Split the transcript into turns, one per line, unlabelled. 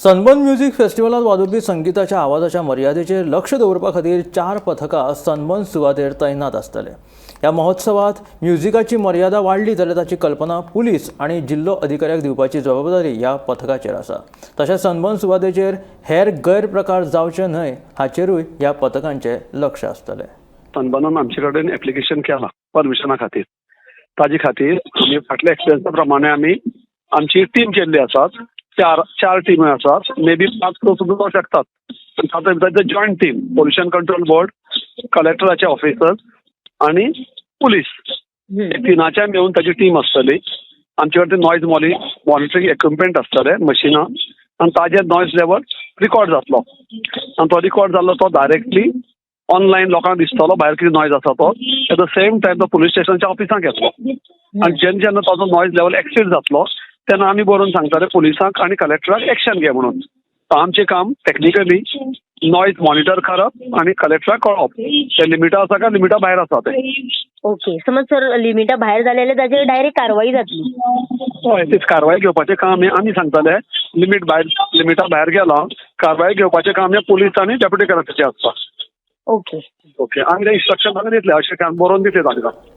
Sunburn music फेस्टिवलांत वाजोवपी संगिताच्या आवाजाच्या मर्यादेचेर लक्ष दवरपा खातीर 4 पथकां सनबर्न सुवातेर तैनात आसतले. ह्या महोत्सवात म्युझिकाची मर्यादा वाडली जाल्यार ताची कल्पना पुलीस आनी जिल्लो अधिकाऱ्याक दिवपाची जबाबदारी ह्या पथकाचेर आसा. तशेंच सनबर्न सुवातेचेर हेर गैरप्रकार जावचे न्हय हाचेरूय ह्या पथकांचें लक्ष आसतलें.
सनबर्नान आमचे कडेन एप्लिकेशन केलां परमिशना खातीर. ताजे खातीर आमी फाटल्या एक्सपिरियन्सा प्रमाणे आमी आमची टीम केल्ली आसात. चार टिमी आसात, मे बी 5 सुद्दां जावंक शकतात. तातूंत भितर joint team, pollution control board, कलेक्टराचे ऑफिसर्स आनी पुलीस, तिनाच्या मेळून ताची टीम आसतली. आमचे कडेन नॉयज मॉनिटरींग इक्विपमेंट आसतले, मशिनां, आनी ताजेर नॉयज लेवल रिकॉर्ड जातलो आनी तो रिकॉर्ड जाल्लो तो डायरेक्टली ऑनलायन लोकांक दिसतलो भायर कितें नॉयज आसा तो. एट the same time तो पुलीस स्टेशनाच्या ऑफिसांक येतलो आनी जेन्ना जेन्ना ताजो नॉयज लेवल एक्सीड जातलो तेन्ना आमी बरोवन सांगतले पुलिसांक आनी कलेक्टराक एक्शन घे म्हणून. आमचें काम टॅक्निकली नॉयज मॉनिटर करप आनी कलेक्टराक कळोवप ते लिमिटा आसा काय लिमिटा भायर आसा ते.
ओके, समज सर लिमिटा भायर जाले जाल्यार ताचेर डायरेक्ट कारवाई जातली.
हय, तीच कारवाई घेवपाचें काम हें आमी सांगतले. लिमिटा भायर गेला कारवाई घेवपाचें काम हें पुलीस आनी डेप्युटी कलेक्टराचें आसता.
ओके
ओके, आमी ते इन्स्ट्रक्शन तांकां दितले, अशें काम बरोवन दितले तांकां.